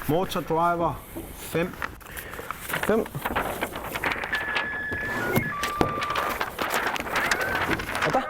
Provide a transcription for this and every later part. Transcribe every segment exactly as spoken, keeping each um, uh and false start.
Motor Driver fem. Fem. Ata?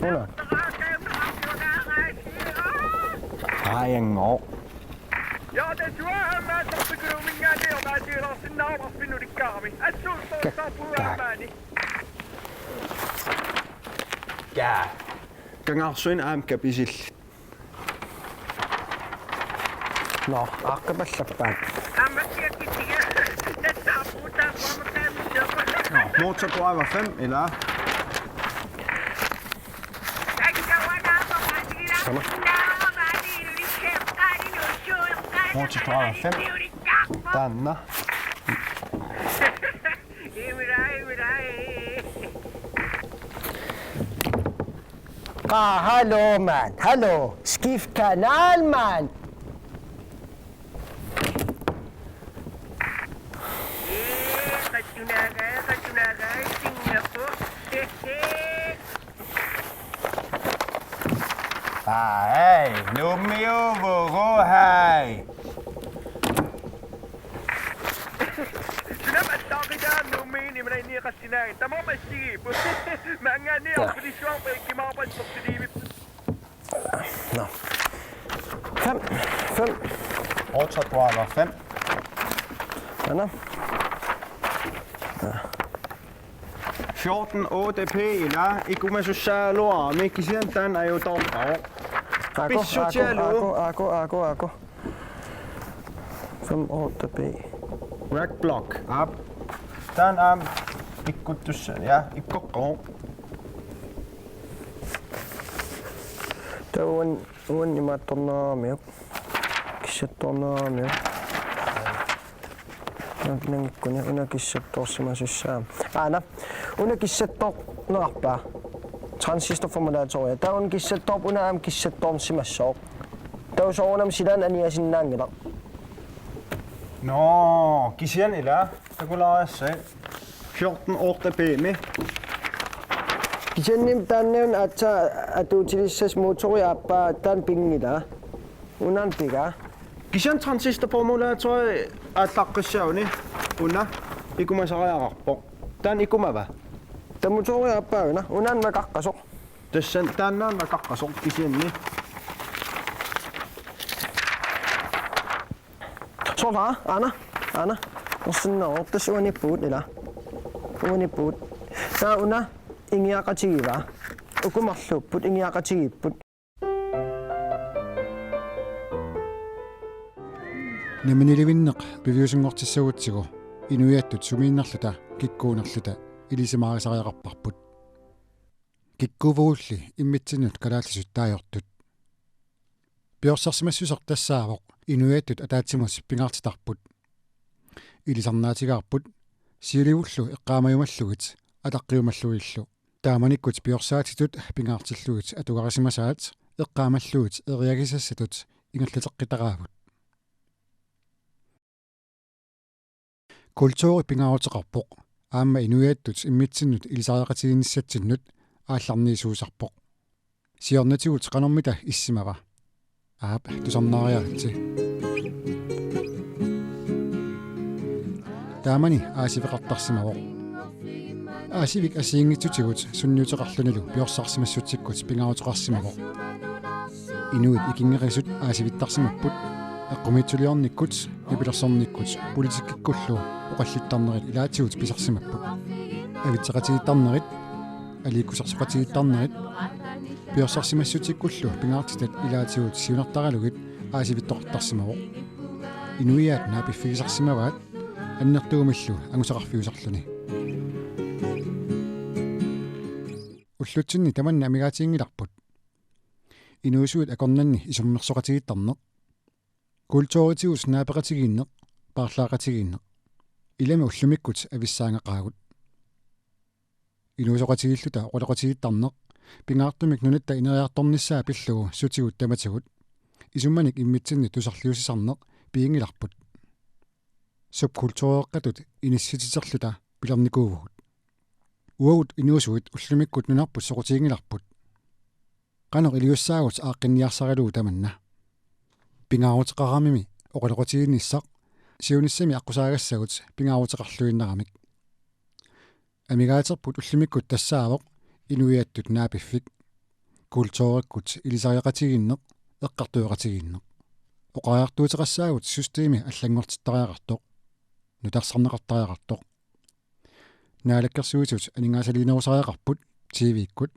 Una. Ai, en ngor. Ja. Kangaarsuin aamma kapisil. Nå, aaqqipallappaat. Nå, Motor Driver fem, ilaa. Sama. Motor Driver fem. Taanna. Qa, hallo, mand. Hallo. Skift kanal, mand. Aa, hej. Nuummiuuvugut, hej. Suna attaaqqitaa Nuummiit imaluunniit qassinnaaginnarpoq, tamarmi assigiipput. Maanngaanniit arfilissuarput ikkumaarpat sorsuliivipput. Nå. Fem. Fem. Motor Driver fem. Aana. Fjorten otte B, ilaa, ikkumasussaagaluarami, kisianni taanna ajutoorpara. Aaku, aaku, pissutigalugu. Aaku, aaku, aaku, aaku. Fem otte B. Rack block. Aap. Taanna aamma ikkuttussaq, ja, ikkoqqavoq. Taava uani, uani imaattorneraramiuk. Kissattoorneraramiuk. Una, una kissattoorsimasussaagami. Aana. Una kissattoornerarpa? Transistorformulator. Taava una kissattoorpoq, una aamma kissattoorsimassooq. Taava soorunami silaannaq aniasinnaanngilaq. Nå, kisianni ilaa. Takulaariassai. Fjorten otte B-mi. Kisianni taanna una aatsaat atuutilissasoq, motori aappaa taanna pinngilaa. Unaana pigaa. Kisianni transistorformulatori aallaqqissaguni una ikkumasariaqarpoq. Taanna ikkumava? Taava motori aappaa una. Unaana makaqqasoq. Tassani taanna makaqqasoq kisianni. Soorlu, aana, aana. Orsinnaavoq, tassa uaniippugut ilaa. Uaniippugut. Taava una ingiaqatigivaa. Uku marluupput, ingiaqatigiipput. Namminiilivinneq piviusunngortissagutsigu inuiattut sumiinnarluta kikkuunerluta ilisimaarisariaqarparput. Kikkuuvugulli immitsinnut kalaallisut taagortut. Piorsarsimassuseq tassaavoq inuiattut ataatsimut pingaartitarput. Ilisarnaatigaarput siulivullu eqqaamajumallugit ataqqiumallugillu. Taamanikkut piorsaatitut pingaartillugit atugarisimasaat eqqaamallugit eriagisassatut ingerlateqqitaraavut. Kulturi pingaaruteqarpoq aamma inuiattut immitsinnut ilisariaqatigiinnissatsinnut aallarniisuusarpoq. Siornatigut qanormita issimava? Aap, tusarnaariaritsi. Taamani aasiveqartarsimavoq. Aasivik assigiinngitsutigut sunniuteqarlunilu piorsarsimassutsikkut pingaaruteqarsimavoq. Inuit ikinngerisut aasivittarsimapput, eqqumiitsuliornikkut, nipilersornikkut, politikkikkullu oqallittarnerit ilaatigut pisarsimapput. Avitseqatigiittarnerit, aliikkusersoqatigiittarnerit, piorsarsimassutsikkullu pingaartitat ilaatigut siunertaralugit aasivittoqartarsimavoq. Inuiaat naapiffigisarsimavaat annertuumillu angusaqarfiusarluni. Ullutsinni tamanna amigaatiginngilarput. Inuusuit akornanni isummersoqatigiittarneq. Kulturitigut naapeqatigiinneq, paarlaaqatigiinneq. Ilami ullumikkut avissaangaqaagut. Inuusoqatigiilluta oqaloqatigiittarneq, pingaartumik nunatta ineriartornissaa pillugu sutigut tamatigut. Isummanik immitsinnut tusarliussisarneq piginngilarput. Subkultureeqqatut inissititerluta pilernikuuvugut. Uagut inuusuit ullumikkut nunarput soqutiginngilarput. Qanoq iliussaagut aaqqinniarsaralugu tamanna? Pingaaruteqaramimi oqaloqatigiinnissaq siunissami aqqusaagassagut pingaaruteqarluinnaramik. Amigaaterput ullumikkut tassaavoq inuiattut naapiffik, kulturikkut ilisariaqatigiinneq, eqqartueqatigiinneq. Oqariartuuteqassaagut systemi allanngortittariaqartoq, nutarsarneqartariaqartoq. Naalakkersuisut aningaasaliinerusariaqarput T V-kkut,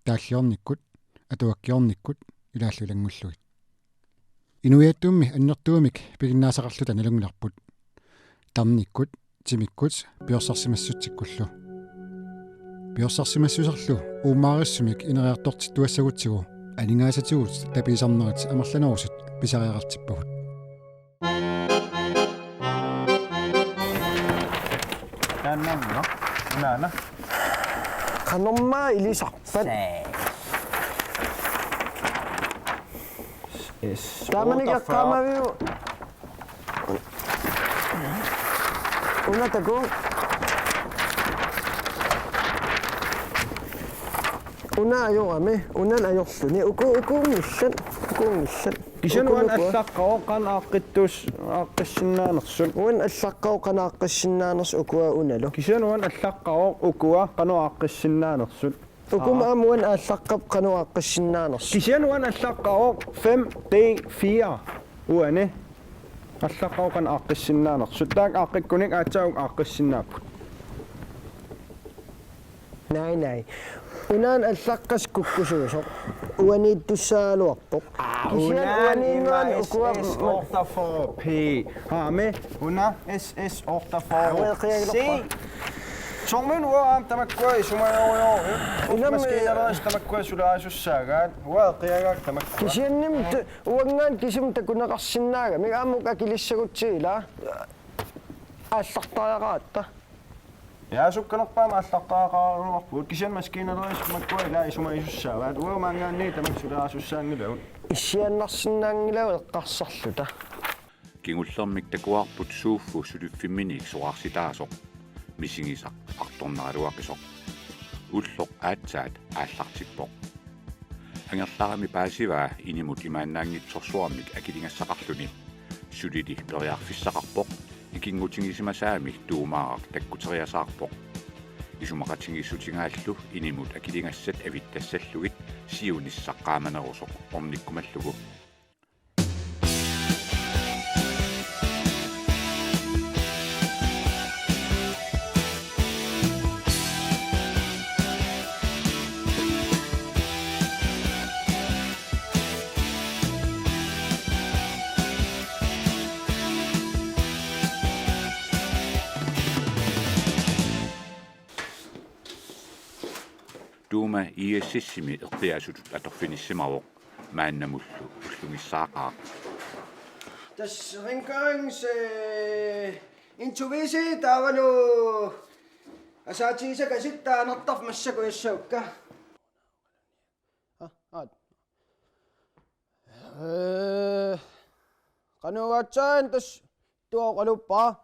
taalliornikkut, atuakkiornikkut ilaallu ilanngullugit. Inuiattummi annertuumik piginnaasaqarluta nalunngilarput. Tarnikkut, timikkut piorsarsimassutsikkullu. Piorsarsimassuserlu uummaarissumik ineriartortittuassagutsigu aningaasatigut tapiisarnerit amerlanerusut pisariaqartippagut. Taanna una, unaana. Qanormaa ilisarpat? Sag. S-, taamani otteogfyrre. Eqqaamaviuk? Una takuuk. Una ajorami, una ajorluni. Uku, ukuunngillat, ukuunngillat. Kisianni uanga allaqqavoq qanoq aaqqittuus-, aaqqissinnaanersut. Uanga allaqqavoq qanoq aaqqissinnaanersut ukua unalu. Kisianni uanga allaqqavoq ukua qanoq aaqqissinnaanersut. Ukua aamma uanga allaqqavoq qanoq aaqqissinnaanersut. Kisianni uanga allaqqavoq fem D fire. Uani. Allaqqavoq qanoq aaqqissinnaanersut. Taakku aaqqikkunik aatsaat aaqqissinnaavagut. Nej, nej. Unaana allaqqasoq kukkusuusoq. Uaniittussagaluarpoq. Aa, kisianni unaana uaniinnaani ima S S ukua otteogfyrre P. Haa, me una S S otteogfyrre. Aa, uanga qiagilerpara. Se. Soormi uanga aamma tamakkua isumajorujussuuvoq. Ilami maskiinalerisut tamakkua suleqasussaagaat. Uanga qiagaakka tamakkua. Kisiannimi tu-, uanngaanniit kisimi takuneqarsinnaagami. Aamma uku akilissagutsigit ilaa. Aallartariaqaratta. Jaa, sukkanerpaamik aallartariaqaraluarpugut. Kisianni maskiinalerisut makkua ilaa isumajorujussuussaavaat. Uanga maanngaanniit tamakku suleqasussaanngilagut. Issiaannarsinnaanngilagut eqqarsarluta. Kingullermik takuarput Suuffu suliffimminik sorarsitaasoq, misigisaq artornaraluaqisoq. Ulloq aatsaat aallartippoq. Angerlarami paasivaa inimut imaannaanngitsorsuarmik akiligassaqarluni. Sulili periarfissaqarpoq, ikinngutigisimasaami tuumaaraq takkuteriasaarpoq. Isumaqatigiissutigaallu inimut akiligassat avittassallugit siunissaq qaamanerusoq ornikkumallugu. Tuuma I S S-imi eqqiaasutut atorfinissimavoq, maannamullu ullugissaaqaaq. Tassa rengøringsinstitutsi taavalu asaatigisakka sitta anartarfik massakkut jassavakka. Aa, aa. Ee, qanoq aatsaat tassa tuoqaluppara.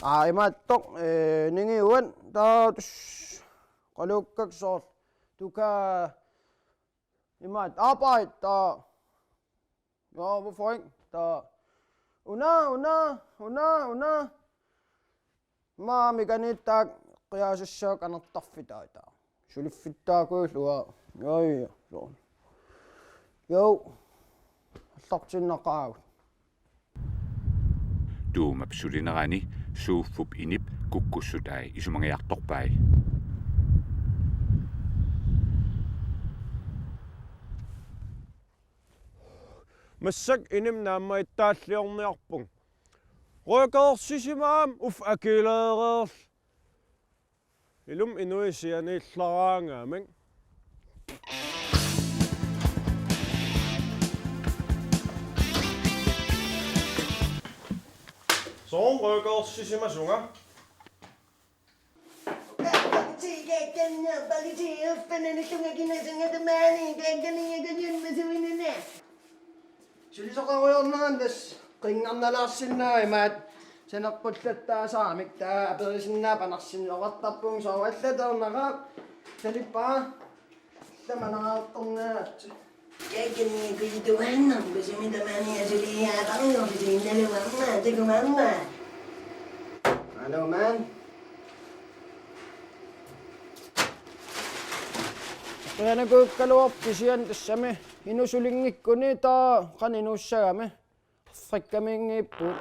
Aa, imaattoq, ee, ningiuat, taava tassa oqalukkakka soorlu. Du kan, imaattoq, arbejde, taava. Nå, hvorfor ikke? Taava. Una, una, una, una. Maami kanittaak qiasussaak anartarfitaa taava. Suliffittaakujulua. Joi, soorlu. Jo. Allartinnaqaagut. Tuumap sulinerani Suuffup inip kukkussutai isumagiartorpai. Massakkut inimi naammagittaalliorniarpunga. Røgorsisimam uf akileereerl. Ilumut inuit sianiillaraangamik. Soorlu røgorsisimasunga. Sulisoqarujoornerani tassa qinngarnalaarsinnaavat imaattoq saneqqullattaasaaramik, taava aperisinnaavat panarsinneqartarpunga, soorlu allatut naqaaq salippara. Tamanna aattornaat. Kajani kuituanna, kusimi tamani asuliaaqarnu, kusiinnalu mamma, taku mamma. Hallo, mand. Qianakukkaluarpoq kisianni tassami inuusulinngikkuni taava qanoq inuussagami. Frikkaminngipput.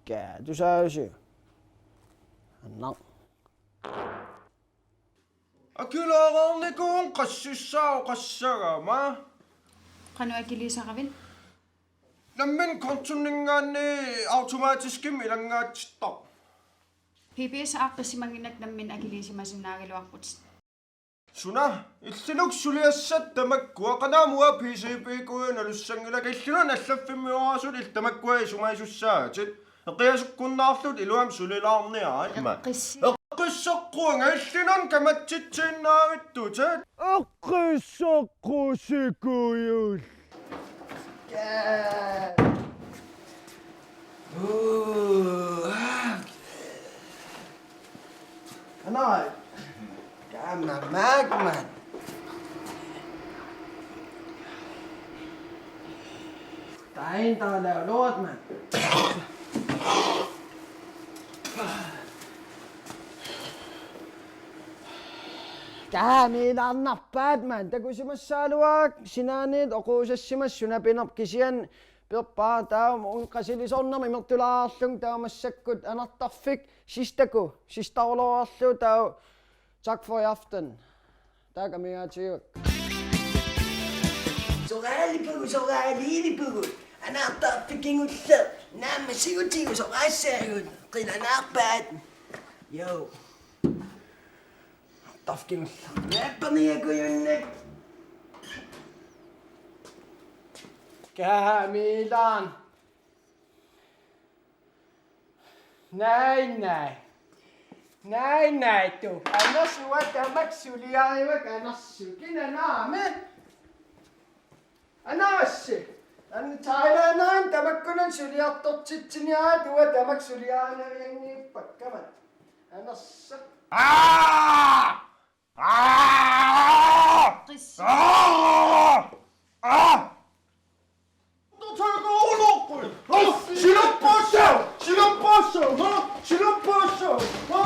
Kaa, tusaajusi. Anna. Akileraarnikuuvunga qassissaa oqassagama. Qanoq akiliisaravit? Nammineq kontonninngaanniit automatiskimik ilanngaatsittarpoq. P P S aaqqissimanngimmat nammineq akiliisimasinnaagaluarputit. Suna, illinut suliassat tamakkua qanoq aamma P C P-kkuit nalussanngilakka illinut allaffimmiorasut illit tamakkua isumaqartussaatit. Eqiasukkunnaarlutit iluamik sulilaarniarit. Eqqissi. Eqqisseqquanga illinut kamatsitsiinnaavittutit. Eqqisseqqusikujuit. Anai. Kaamma maakman. Tain taalaaloat man. Kaamiilaarnarpaat man. Takusimassagaluaq sinaaniit oquusassimasut napinerput kisianni piorpaa taava un qasilisornermi imertulaarlunga taava massakkut anartarfik sistaku sistaruloorlu taava tak for i aften. Taakamigaatigut. Soraalipugut, soraaliilipugut. Anartarfik kingulleq naammassigutigu soraassaagut. Qilanaarpaat. Jo. Anartarfik kingulleq. Naapperniakujunnak. Kaamiilaan. Naai, naai. Naai, naai, tu. Anersi uanga tamakku suliarivakka, Anersi. Kina naamik? Anersi. An Thailandimi tamakkununnga suliartortitsiniarit uanga tamakku suliarinavianngippakka, kaman. Anersi. Aa! Aa! Qissi. Aa! Aa! Aa! Silappaassaaq! Silappaassaaq! Ha? Silappaassaaq! Ha?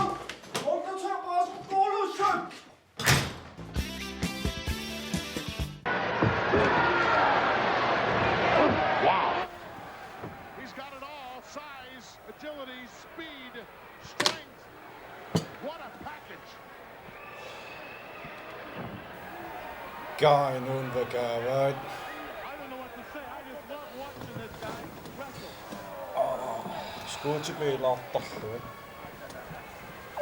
Wow. He's got it all, size, agility, speed, strength. What a package. Kainun vakavait. I don't know what to say. I just love watching this guy wrestle. Skuutipilortarlu.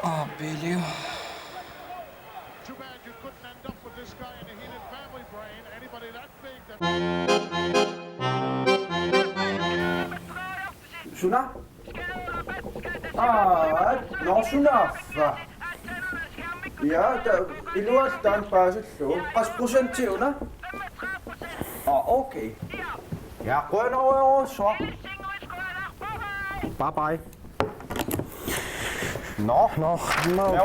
Ah, Billy. Too bad you couldn't end up with this guy in a heated family brain. Anybody that big that Suna? Aa, no, sunaaffa. Ja, ta, iluallu taanna paasillugu. Qassit procenti una? Aa, okay. Ja, qujanarujussuaq. Bye bye. Nå, nå, nå, nå.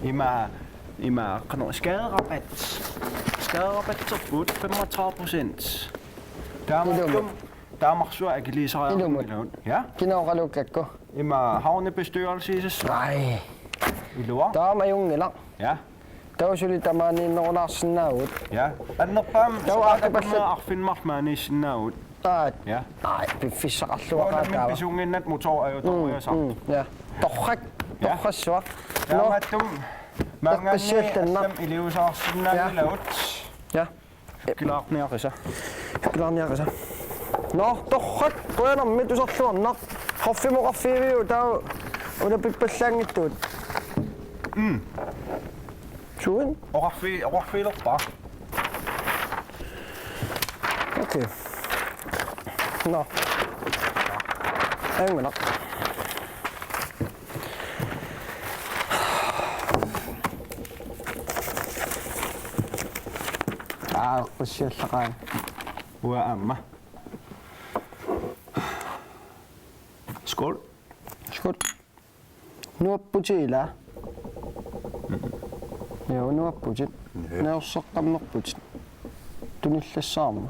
Ima, ima, qanoq, skaderabat. Skaderabatserput femogtredive procent. Taamaattumik, ilumut, taamarsuaq akiliisariaqarpoq. Ilumut. Ja? Kina oqaluukkakku? Ima, havnebestyrelsesissaaq. Ai. Ilua? Taama ajunngilaq. Ja. Taava suli tamaaniinnerulaarsinnaavugut. Ja. Annerpaamik taava soqaatakunga aaqqipallat arfineq-marluk maaniissinnaavugut. Aat. Ja. Ai, piffissaqarluaqaaq taava. Uanga nammineq pisuunnginnakku motor ajutoorujussuaq. Mm, mm, ja. Torrak. Ja. Torrassuaq. Nå. Taamaattumik maanngaanniit eqqissiallanneq. Allamik iliuuseqarsinnaanngilagut. Ja. Ja. Hyggelarniarisa. Hyggelarniarisa. Nå, torrak, qujanarmi tusarluarnaq. Hoffimmi oqarfigiviuk taava ulapippallaanngitsugut? Mm. Suin? Oqarfi-, oqarfigilerpara. Okay. Nå. Ajunngilaq. Aa, ussiallaqaanga. Uanga aamma. Skål. Skål. Nuapputit ilaa? Mm. Ja, unuapputit. Ja. Naorseqqammerputit. Tunillassaarma.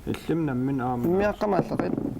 Illimmi nammineq aamma. Immiaqqamik allaqqit.